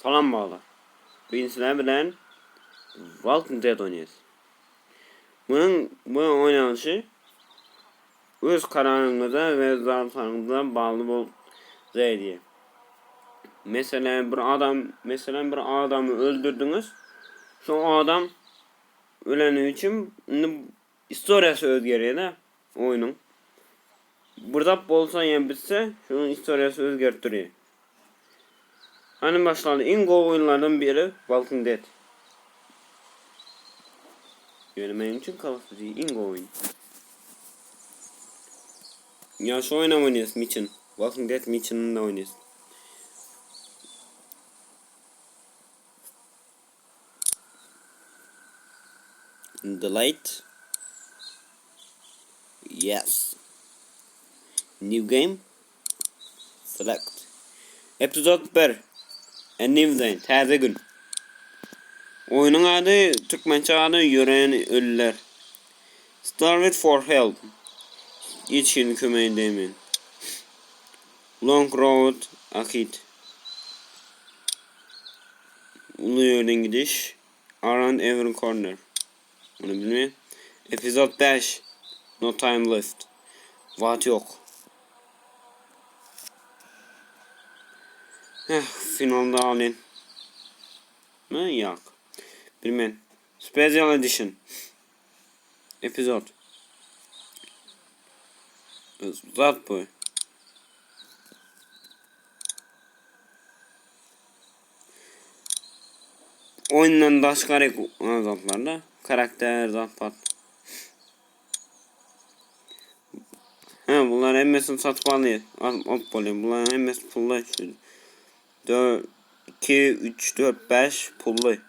Salam baglar. Bugün sizler bilen Walking Dead oýnaýas. Munuň bu oýnalyşy öz kararyňyza we zatlaryňyza bagly bolup diýýär. Meselem bir adam, meselem bir adamy öldürdiňiz. Şo adam öleni üçin indi istoriýasy özgerýär-de oýnuň. Bir zat bolsa ýa bitse, şonuň istoriýasy özgerip durýar. Hany başlaly iň gowy oýunlardan biri Walking Dead. Ýöne meniň üçin Call of Duty iň gowy oýun. Ýa şu oýnam oýnaýas Mission. Walking Dead Mission'ını da oýnaýas. The light. Yes. New game. Select. Epizod 1. A New Day. Täze gün. Oýnuň ady türkmençe ady Ýöreýän ölüler. Start with for help. Hiç hili kömegini değmeyin. Long road ahead. Uly ýerden gidiş. Around every corner. Bunu bilmeýän. Epizod 5. No time left. Wagt ýok. Heh, finalda alyn. Mı? Ýok. Bilmen. Special edition. Epizod. Zat bu. Oýundan daşgary zatlarda karakter zat pat. He bunlar hemmesini satyp alýar. Alyp bolýar. Bunların hemmesi pully. Şu 4 2 3 4 5 pully.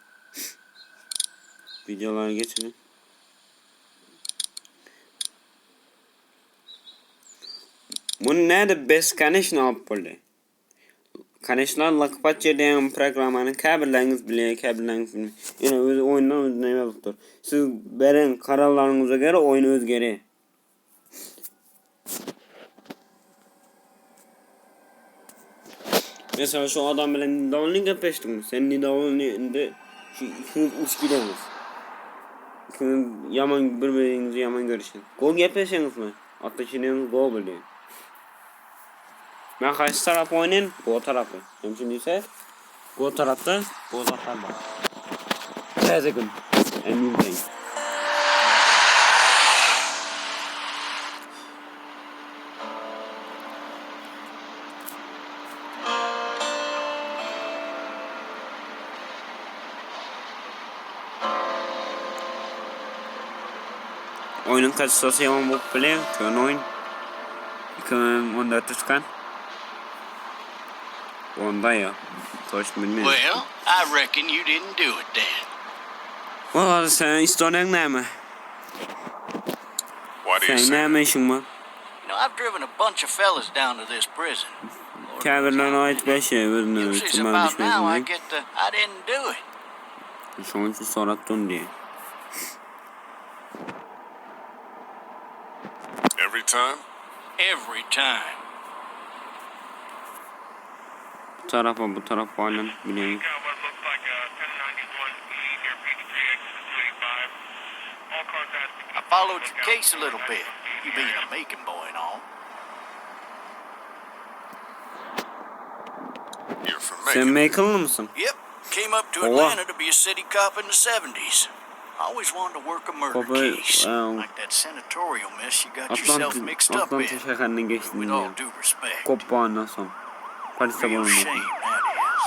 Videolara geçelim. Bunu näde beskaniçni alyp bolýar? Kanyşlar Lakpat diýen programmany käbirleriňiz bilýär, käbirleriňiz bilmeýär. Ýöne özi oýundan özüne ýazypdyr. Siz beren kararlaryňyza görä oýun özgerýär. Mesela şu adam bilen nedowolny gepleşdiňmi? Sen nedowolny indi şu ikiňiz uç gideňiz. Ikiňiz ýaman bir-biriňizi ýaman görüşiň. Gowy gepleşeňizmi? Atlaşynyňyz gowy bolýar. Men haýsy tarapy oýnaýyn? Go tarapy. Näme üçin diýse, go tarapda go zatlar bar. Täze gün. A new day. Oýnuň kaçsasy ýaman bolup biler, köne oýun. 2014-de çykan. Onda ya. Toş bilmedim. Well, I reckon you didn't do it then. Valla sen istoryň näme? Why do you Sen say näme işiň bar? You know, I've driven a bunch of fellas down to this prison. Lord knows Käbirlerine how aýdyp many. beşe özüne Usually it's türmä about now I düşmesin get the I didn't do it. diýip. Şonuň üçin sorap durun diýe. Every time? Every time. Bu tarapa bu tarapa aýlanyp bileňiz. I followed your case a little bit, you being a Macon boy and all. You're from Sen Macon. Macon'lı mısın? Yep, came up to Oha. Atlanta to be a city cop in the 70s. I always wanted to work a murder Baba, case, um, like that senatorial mess you got yourself Atlanta, mixed up Atlanta in. şäherine geçdim With diýýär. all due respect. Koppandan soň. Paris'te Real bulunmak. shame, that is.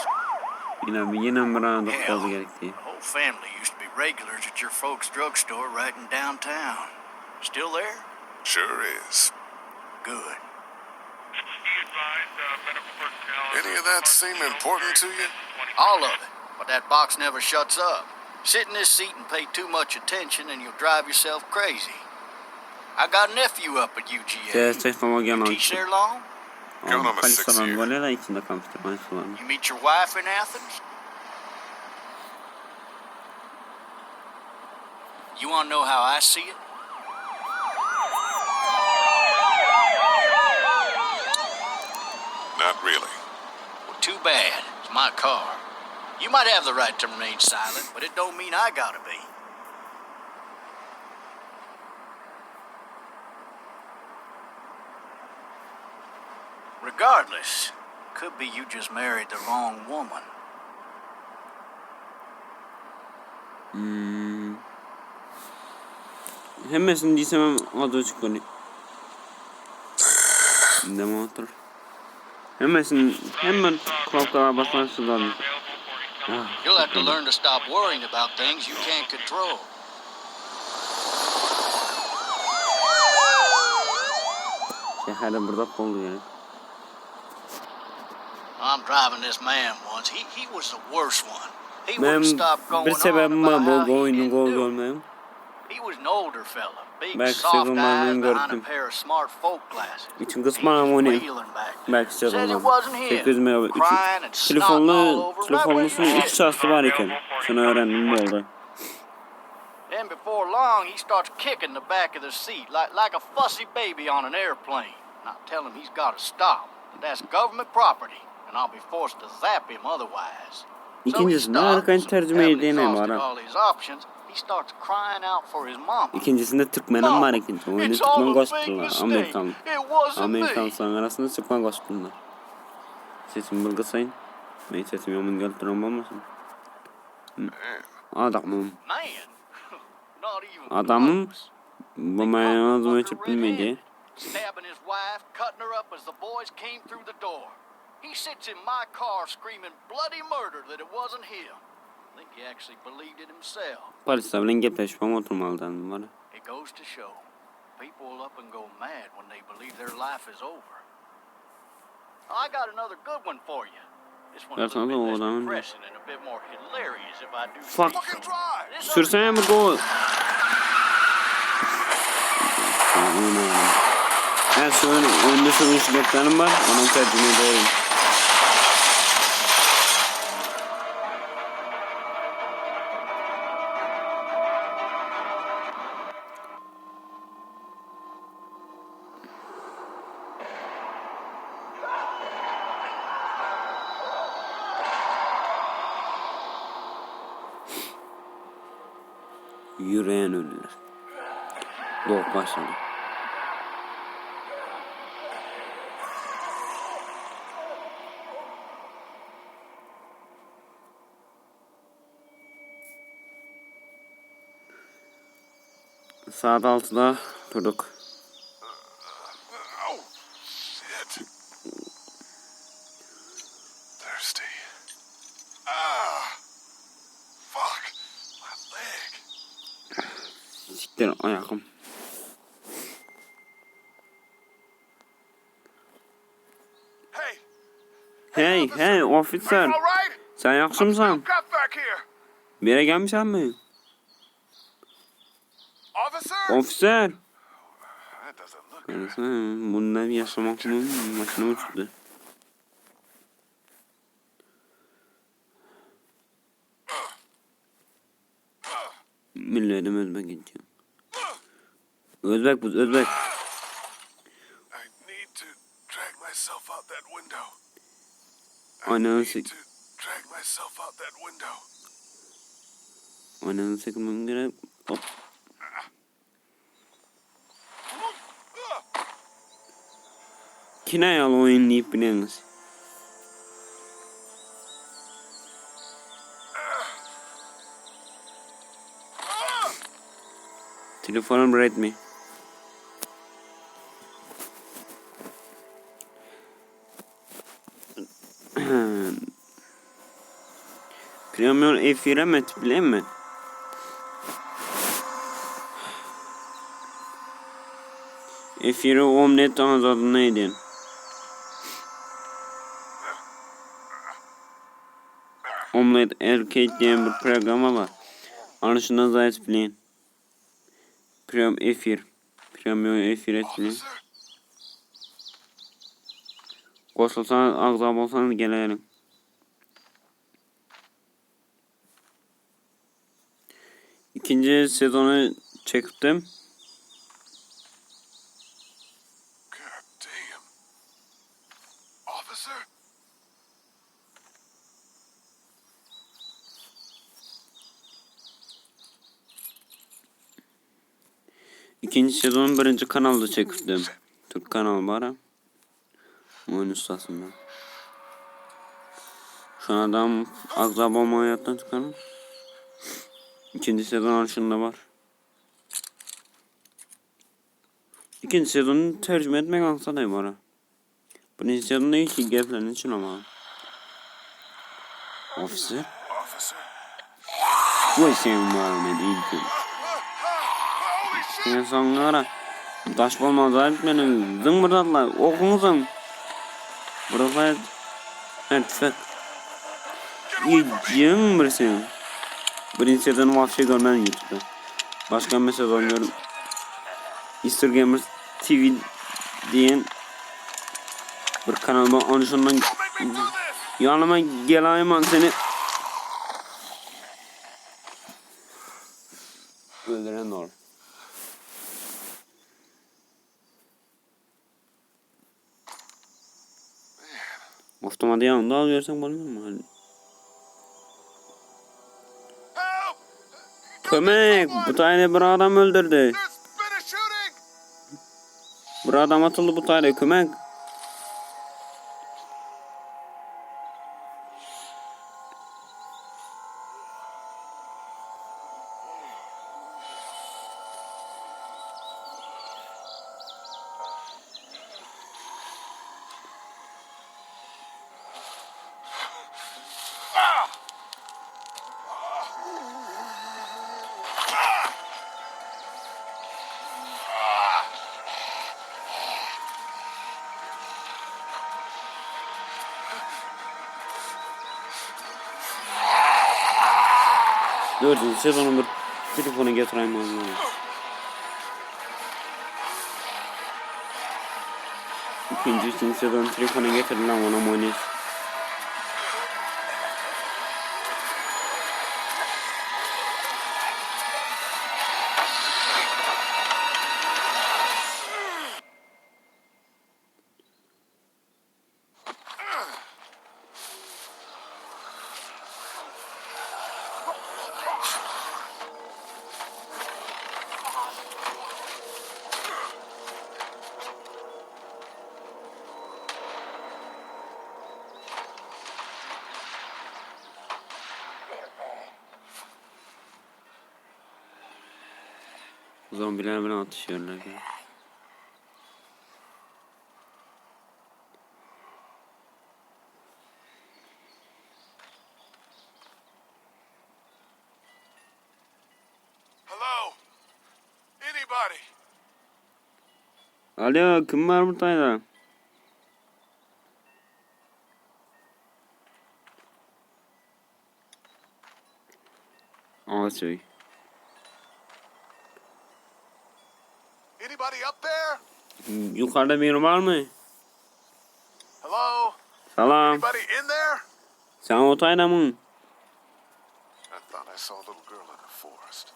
Yine bir yine bir arada Hell, fazla gerekti. the whole family used to be regulars at your folks' drugstore right in downtown. Still there? Sure is. Good. Any of that seem important to you? All of it. But that box never shuts up. Sit in this seat and pay too much attention and you'll drive yourself crazy. I got a nephew up at UGA. CS teknoloji Teach almıştı. there long? Going on my Paris sixth falan year. var ya da içinde kalmıştı. Paris falan. You meet your wife in Athens? You want to know how I see it? Not really. Well, too bad. It's my car. You might have the right to remain silent, but it don't mean I gotta be. Regardless, could be you just married the wrong woman. Hemmesini diýsemem azy çykmady. Demotor. Hemmesini hemme knopkalara basmak istedim. Ah, You'll have to learn to stop worrying about things you can't control. Şäherde bir zat boldy gerek. I'm driving this man once. He he was the worst one. He Men wouldn't stop going bir on sebebim var about bu how he oyunu didn't gol do it. görmeyim. He was an older fella, big Belki soft sezonlarını eyes behind a gördüm. pair of smart folk glasses. Üçün He kısmen was oynayayım. wheeling back there. Belki Said it sezonlar. wasn't him. 800 MB. Crying and snotting all Telefonlu, over right where telefonlusunun you 3 sit. şahsı var iken. Şunu öğrendim bu oldu. Then before long, he starts kicking the back of the seat like, like a fussy baby on an airplane. And I tell him he's got to stop. That that's government property, and I'll be forced to zap him otherwise. So he İkincisinde harika stops, tercüme having edeyim exhausted var. all his options, he starts crying out for his mama. İkincisinde Türkmenim var ikinci. Oyunu It's all Türkmen a big gospel'lar. mistake. Amerikan. It wasn't Amerikan me. sanarasında Türkmen gospel'lar. Sesim bir kısayın. Ben sesim yomun gelip duran olmasın. Adamım. Man, not even Adamım close. bu məni adımı ötüb bilmedi. Stabbing his wife, cutting her up as the boys came through the door. He sits in my car screaming bloody murder that it wasn't him. I think he actually believed it himself. Polisler bilen gepleşmem oturmalıdan var. It goes to show, people will up and go mad when they believe their life is over. I got another good one for you. This one's a That's little bit another less one. depressing and a bit more hilarious if I do say Fuck. so. Fucking drive! This other Sürsene mi gol? Her sorun önde sorun şiddetlerim var. Onun tercüme ediyorum. Yürüyen ölüler. Doğup başladı. Saat 6'da durduk. Oh, shit. Thirsty. Ah! Fuck! My leg. Siktir ayakım. Hey! Hey hey officer. Are you all right? Sen yaxşı mısın? Got back here! Bir yere gelmişsin mi? Officer! Officer. That doesn't look good. Anasını bundan yaşamak mı? Makine uçtu. Milletim Özbek gideceğim. Özbek bu Özbek. I need to drag myself out that window. I Ananı need sik. to drag myself out that window. Ananı sikmem gerek. Hop. Kine yalı oyun deyip bileniz. Telefonum Redmi. Premium F1'e mi bileyim mi? F1'i Omnet adına edin. Omlet Arcade diye bir programa var. Arasında da bilin. Premium F1. Premium F1 etbilin. Officer? Qoşulsanız, ağzab olsanız gələrim. İkinci sezonu çektim. God damn. Officer? İkinci sezon birinci kanalda çekipdim. Türk kanalı bar ha. Oyun ustasında. Şu an adam agza bomba hayattan çıkarım. İkinci sezon arşında var. İkinci sezonu tercüme etmek aksana var ha. Birinci sezonda ilk geplerin için ama. Officer. Officer? Vay senin var men ilki. Holy shit! Sen soňra daş bolmaz meniň zıň bir zatlar okuňyzam. Bir zat. Ha tüfek. Ýyň bir sen. Birinji sezonu wapşe görmän YouTube'da. Başka bir sezon görüm. Easter Gamers TV diýen bir kanal bar. Onu şundan Don't make me do this! Yanıma gel ayman seni. Öldüren doğru. Avtomadı yanında alıyorsan bolmaz mı? Help! Kömek! Bu tane bir adam öldürdü. There's been a shooting! Bir adam atıldı bu tane kömek. Dördüncü sezonun bir telefonu getireyim ağzına. İkinci, üçüncü sezon telefonu getirin lan ona monis. Zombiler bile atışıyorlar ya. Hello? Anybody? Alo kim var burada? Ağaç Anybody up there? Yukarıda biri var mı? Hello? Salam. Anybody in there? Sen otayda mı? I thought I saw a little girl in the forest.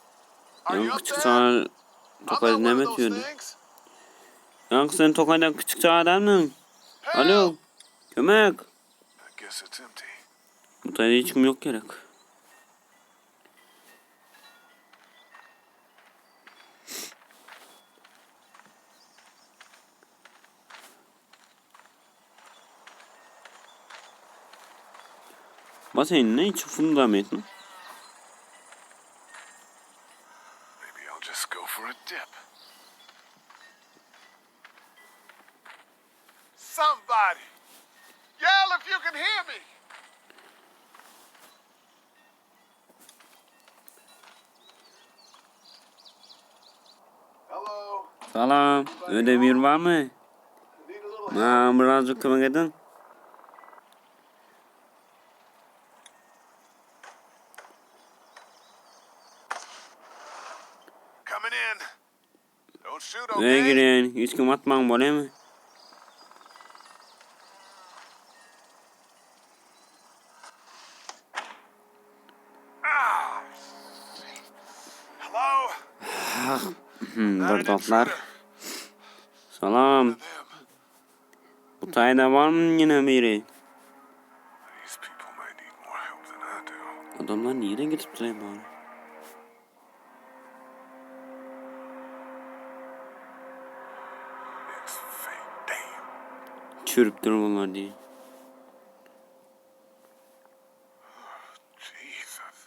Are Ya you up küçük there? çağ I'm Tokay'da not ne one of those metiyordun? things. Ya sen Tokay'dan küçük çağ adam mı? Alo. Help! Kömek. I guess it's empty. Bu tane hiç kim yok gerek. Basayım ne hiç fundament mi? Maybe I'll just go for a dip. Somebody! Yell if you can hear me! Hello? Salam. Öyle bir var mı? Need a little help? Ha, birazcık kömek edin. Coming in. Don't shoot, Öyle okay? girin. Hiç kim atmam böyle mi? Ah! Hello? Bir dostlar. Salam. Them. Bu tayda var mı yine biri? These people might need more help than I do. Adamlar niye gidip duruyor bari? Çürüpdir bunlar diýýär. Jesus.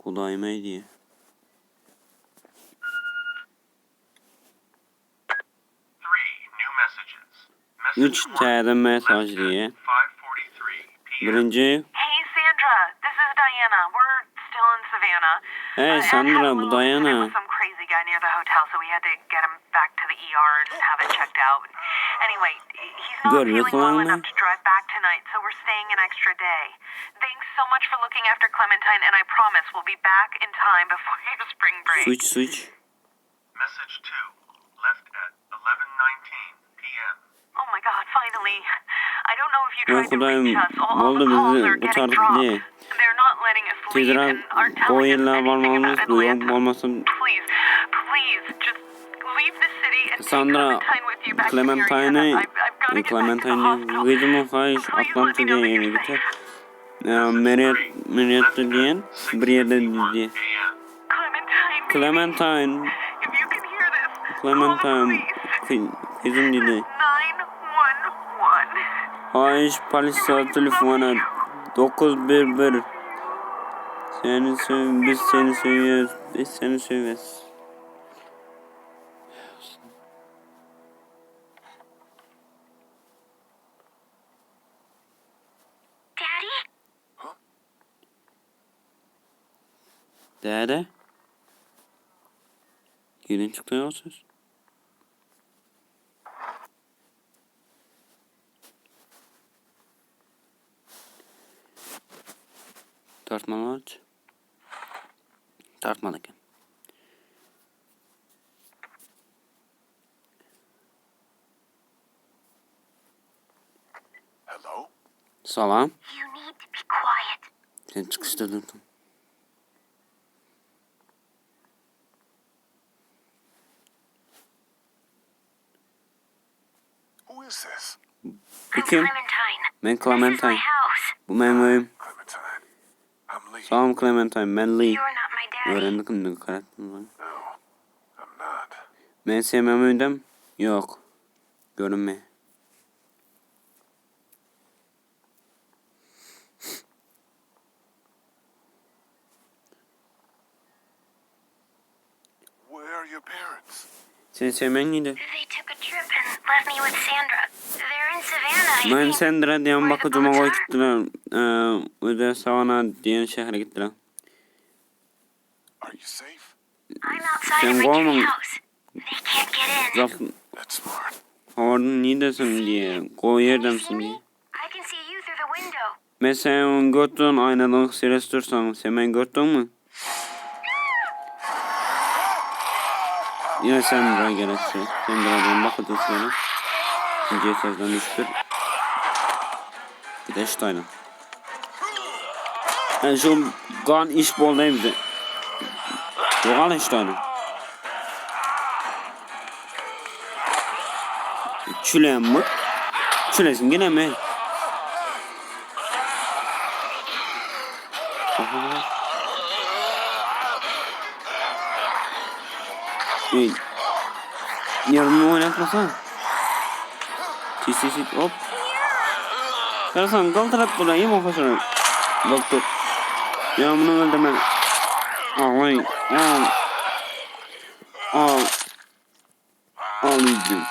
Hudaýym eý diýýär. Üç täze mesaj diýýär. Birinji. Heý Sandra bu Diana. Görmek bolarmy? Suç suç. Oý Hudaýym, boldy bizi gutardyk diý. Tizräk gowy ýerlere barmalymyz, ýok bolmasa Sandra Clementine-i Clementine gyzym haýyş Atlanta diýen ýere gitip Meriet Merietta diýen bir ýerde diýdi. Clementine Clementine gyzym diýdi. Haýyş polisiýa telefon et. 911 Seni sev biz seni söýýäs biz seni söýýäs. Däde? Gelin çykdy ýok söz. Tartmaly aç. Tartmaly eken. Hello? Salam. Sen çykyşda durduň. Who is this? Bu kim? Men Clementine. Bu meniň öýüm. Clementine. I'm Lee. Salam Clementine, men Lee. Öğrendik indi karakterini. No, I'm not. Men sevmem öýdem? Ýok. Görünme. Where are your parents? Sen sevmen nide? Men Sandra diýen bakyjyma goýup gitdiler. Öde Savannah diýen şähere gitdiler. Are you safe? Sen gowmyň? Zap That's smart. Habardan nidesiň diýýär. Gowy ýerdemsiň diýýär. Men seni götden aýnadan seres dursaň, sen meni götdüňmi? Ýene Sandra gerekse. Sandradan bakajyk gerek. İkinji etajdan düşüpdir. Bir de şu taýdan. Yani şu gan iş boldy bize. Ýogal şu taýdan. Çülenmi? Çülesin gene mi? Ey. Ýerimi oýnatmasa. Tiz tiz tiz hop. Garasan galtyrap duraýyn ofaşyny. Doktor. Ya bunu öldürmen. Ağlay. Al. Al. Al yüzüm.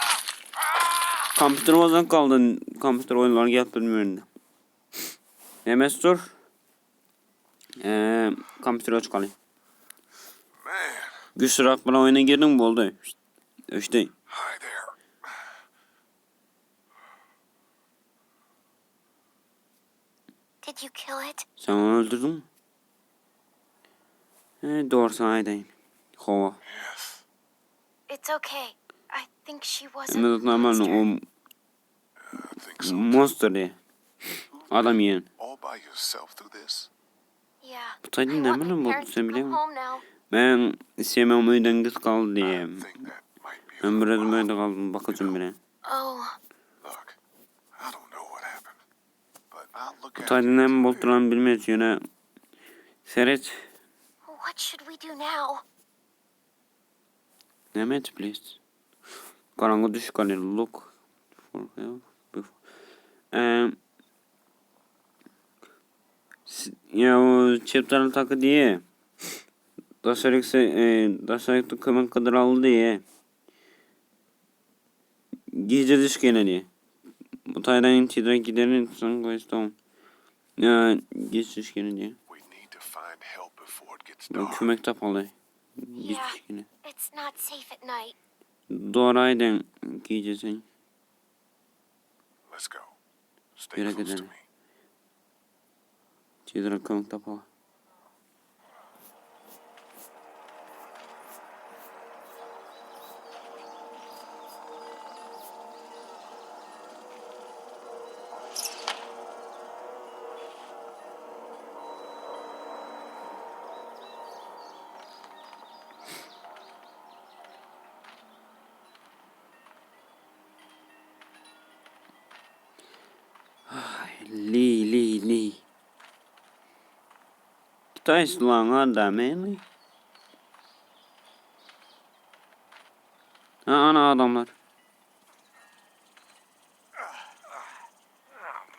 Kompüter bozuk kaldı. Kompüter oyunları gelip bilmiyorum. Nemes dur. Kompüter açık alayım. Man, Güçlü bana oyuna girdim boldy. Öçdi. hi there. Did you kill it? Sen onu öldürdün mü? He, doğrusunu aýdaýyn. Hawa. Yes. It's okay. I think she was a Hem normal monster. o I think so. monster diye. Adam yiyen. All by yourself through this? Yeah. Bu taýdan I want näme my bilen boldy parents to sen come bilýäňmi? home now. Men istemem öýden git galdy I diýe. think that might be a Men little bir özüm wild. öýde galdym bakajym bilen. Oh, Look, I don't know what happened, but I'll look Bu after taýdan you näme till bolup then. duranyny bilmeýäs ýöne seret what should we do now? näme edip bileris? Garaňky düşüp galýar. Look. for help before. Eee Ya o çep taraftaky diýe. Daşaryk daşarykda kömek gydyraly diýe. Gije düş gene diýe. Bu taýdan tizräk gidelim soň goýsam. Ya geç düş gene diýe. We need to find help before it gets Bu dark. kömek tapaly. Geç Yeah. düş gene. It's not safe at night. Doğru aydın gecesi. Let's go. Stay Yürü close to gidelim. me. Tizräk kömek tapaly. Ay, Lee, Lee, Lee. Taşlan adam ey. Ha, ana adamlar.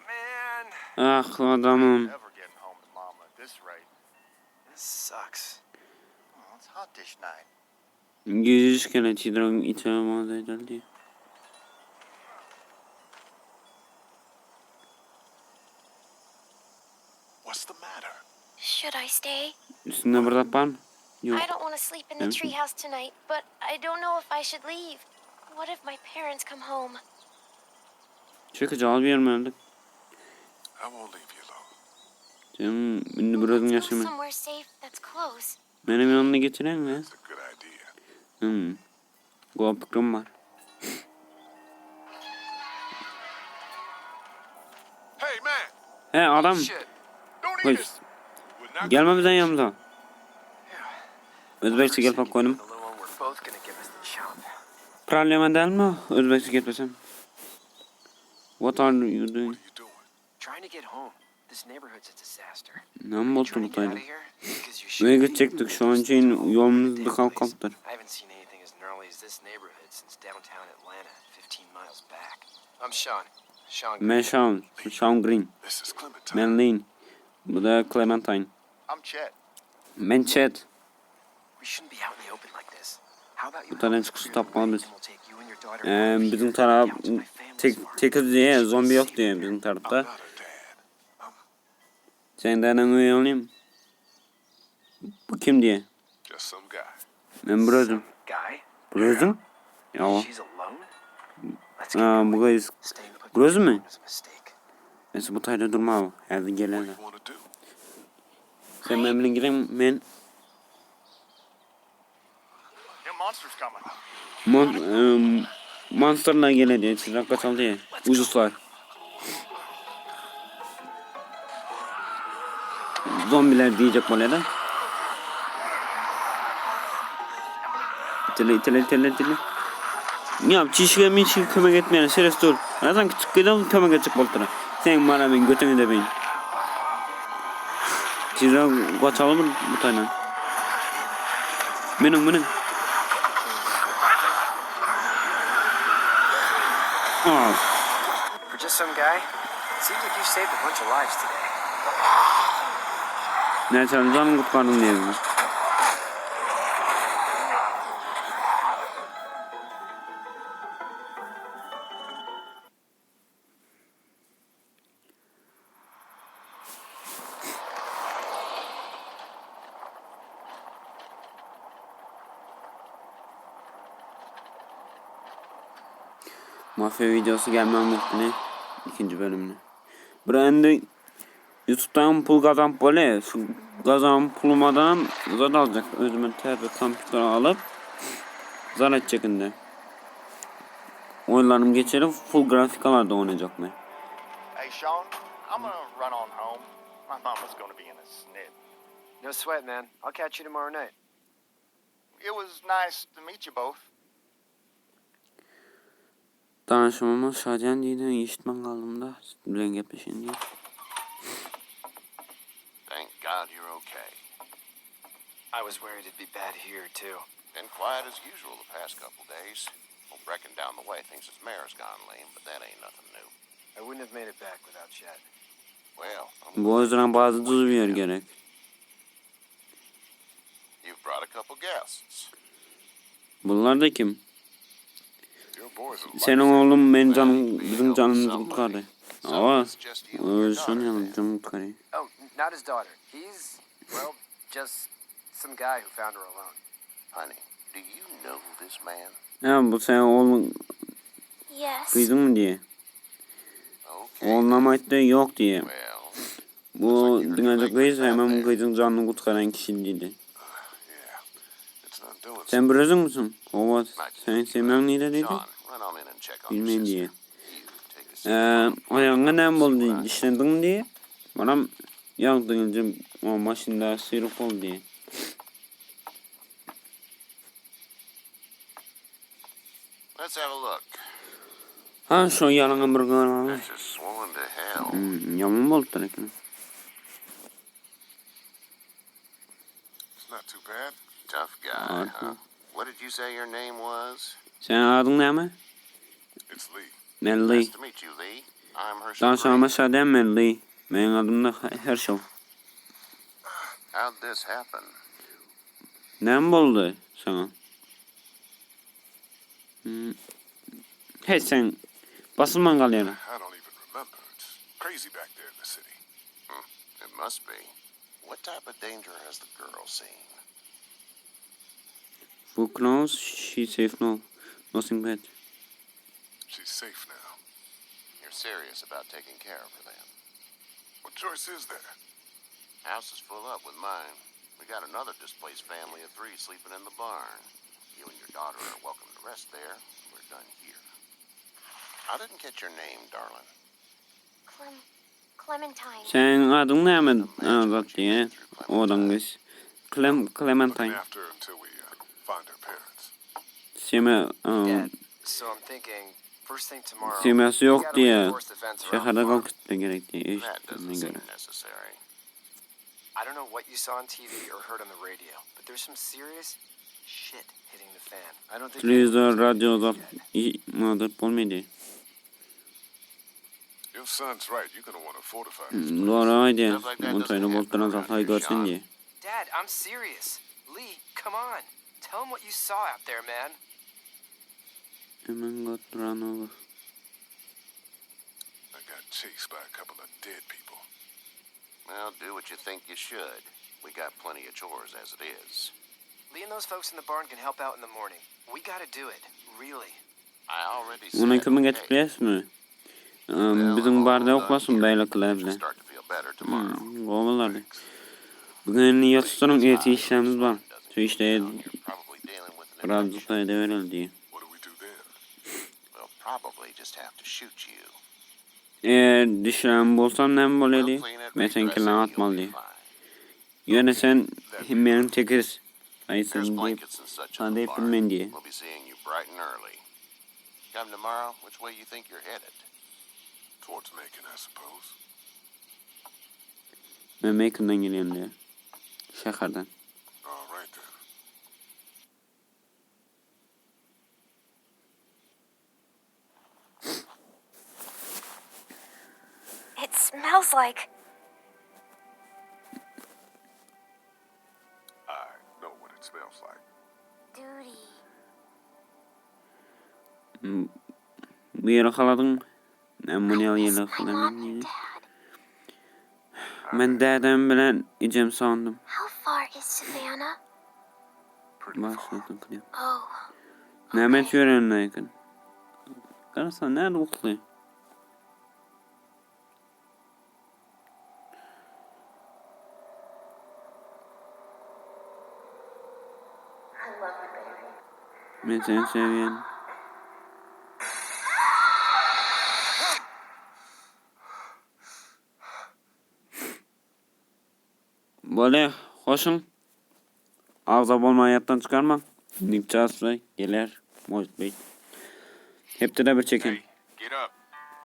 Man, Ah adamım. Never getting home to mama at this rate. this sucks. Oh, it's hot dish night. Yüzüş kere tidron içemez edildi. What's the matter? Should I stay? Üstünde burada var mı? Yok. I don't want to sleep in the Mhm. treehouse tonight, but I don't know if I should leave. What if my parents come home? Çıkıcı al bir yerim öldü. I won't leave you alone. Senin ünlü Well, birazın let's go yaşamı. somewhere safe that's close. Benim yanına getiren mi? It's a good idea. Hmm. Goa fikrim var. Hey man, He adam. Shit. don't eat Koy. us. We're not Gelme bizden yanımıza. Özbekçe gel bak koydum. The little one, we're both gonna give us the chomp. Problema değil mi? Özbekçe gelmesem. What are you doing? What are you doing? Trying to get home. This neighborhood's a disaster. Ne mi oldu Trying bu to get out tayda? of here? Because you should. Buraya be. gidecektik şu an için yolumuz Damn bir place. kalktır. I haven't seen anything as gnarly as this neighborhood since downtown Atlanta, 15 miles back. I'm Sean. Sean. Ben Sean. Sean Green. This is Clementine. Ben Lane. Bu da Clementine. I'm Chet. Ben Chet. We shouldn't be out in the open like this. How about you Bu tane help us çıkışı clear the way tapmalıyız. and we'll take you and your daughter Ee, out of bizim here, taraf down to my family's tek farm. tekiz diye She's zombi yok safe diye there. bizim I'm tarafta. not her dad. I'm Senden uyanayım. Bu kim diye. just some guy. Ben Brozum. Guy? Brozum? Ya. She's alone? Let's get Ha, going. bu kız. Staying put Brozum mu? was a mistake. Neyse bu tayda durma abi. Her What do gelenler. you want to do? Sen benimle gidelim. Ben Them monsters coming. Mon e, Monster'la gele diye çırak kaçaldı diye. Ucuzlar. Zombiler diyecek bu neden? İtele itele itele itele. Ya çişke mişke kömek etmeyen şeref dur. Zaten küçük kıydan kömek edecek boltura. Sen bana ben götünü de ben. Çırak kaçalım bu tane. Benim benim. Aa. For just some guy, it seems like you saved a bunch of lives today. Ne sen canım kurtardın diye mi? Mafya videosu gelmem muhtemelen ikinci bölümünü. Buraya YouTube'dan pul kazanıp böyle şu kazanan pulumadan zar alacak. Özüme tablet kompüter alıp zar edecek indi. Oyunlarım geçelim full grafikalarda oynayacak mı? Hey, Sean, I'm gonna run on home. My mama's gonna be in a snit. No sweat, man. I'll catch you tomorrow night. It was nice to meet you both. Danışmama Şacan diye işitmen kaldım da bilen gepleşin diye. Thank God you're okay. I was worried it'd be bad here, too. Been quiet as usual the past couple days. Hope Reckon down the way thinks his mare's gone lame, but that ain't nothing new. I wouldn't have made it back without Chet. Well, I'm Bu özüne bazı tuz bir yer gerek. You've brought a couple guests. Bunlar da kim? Your boy's a Senin lifesaver. oğlun benim canım, bizim canımızı kurtardı. So Aa, it's just you and your öyle daughter sanıyorum then. canım kurtardı. Oh, not his daughter. He's, well, just some guy who found her alone. Honey, do you know this man? Ya bu senin oğlun Yes. kıydın mı diye. Okay. Oğluna mı etti? Yok diye. Well, Bu dünyada kız hemen bu kızın canını kurtaran kişi dedi. Yeah, it's not doing Sen bir özün müsün? Ova sen sevmem neydi dedi. Sean, run on in and check on your Bilmem sister. diye. You take a seat. Ee, ayağına ne oldu dişlendin mi diye. Bana yaktın o başında sıyrık oldu diye. Let's have a look. Ha şu yalanı bir kadar. It's just swollen to hell. Hmm, yalan mı oldu direkt? It's not too bad. Tough guy, Alright. huh? What did you say your name was? Senin adın ne mi? It's Lee. Ben Lee. Nice to meet you, Lee. I'm Herschel Daha Green. sonra aşağıda ben Lee. Benim adım da Herschel. How'd this happen? Ne mi oldu sana? Hmm. Hey sen basılman kalıyor. I don't even remember. It's crazy back there in the city. It must be. What type of danger has the girl seen? Who knows she safe now. Nothing bad. She's safe now. You're serious about taking care of her then? What choice is there? House is full up with mine. We got another displaced family of three sleeping in the barn. You and your daughter are welcome to rest there. We're done here. I didn't catch your name, darling. Clem Clementine. Senin adın ne mi? Azat diye. Oradan kız. Clem Looking Clementine. after her until we uh, find her parents. Seme Dad, so I'm thinking, first thing tomorrow. Seması we yok gotta diye. reinforce the fence around the Şehirde farm. kalkıp gerek diye. That İşte doesn't ne seem göre. necessary. I don't know what you saw on TV or heard on the radio, but there's some serious shit hitting the fan. I don't think Televizyon, radyo, da mıdır olmadı. Your son's right. You're gonna want to fortify this place. Doğru haydi. Montayını bolttan azaltayı görsün diye. Dad, I'm serious. Lee, come on. Tell him what you saw out there, man. Hemen got run over. I got chased by a couple of dead people. Well, do what you think you should. We got plenty of chores as it is. Lee and those folks in the barn can help out in the morning. We gotta do it, really. I already said Ona kömek okay. edip bilərsizmi? Well, Bizim I'm all barda done oxlasın here. bəyləqlər Should bilə. start to feel better tomorrow. Hmm, qovalardı. Bugün yatışdırın ertə işlərimiz var. Şu işləri You're probably dealing with an birazcık infection. da edəverəl deyə. What do we do then? We'll probably just have to shoot you. Eğer dişlərim bolsam nə We'll bolady? clean it, Mən sən redress it, kilən and you'll atmalı be deyə. fine. Yəni sən mənim təkiz. Ay There's sən deyib, blankets and such sana in the deyib barn. bilmən deyə. We'll be seeing you bright and early. Come tomorrow, which way you think you're headed? Towards Macon, I suppose. Mən Macon'dan gəlirəm deyə. Şəxərdən. All right then. It smells like I know what it smells like. duty. Bu yerə xaladın. Mən bunu I yerə miss my mom xaladım. and dad. Mən dədəm bilən icəm sandım. How far is Savannah? Pretty far. Başladım kıyam. Oh. Mehmet yörənə yakın. Qarasan nerede oxlu? Mən səni sevirəm. Böyle hoşun. Ağza olma hayattan çıkarma. Nick Chas'la gelir. Mojit Bey. Hepte de bir çekin. Hey, get up.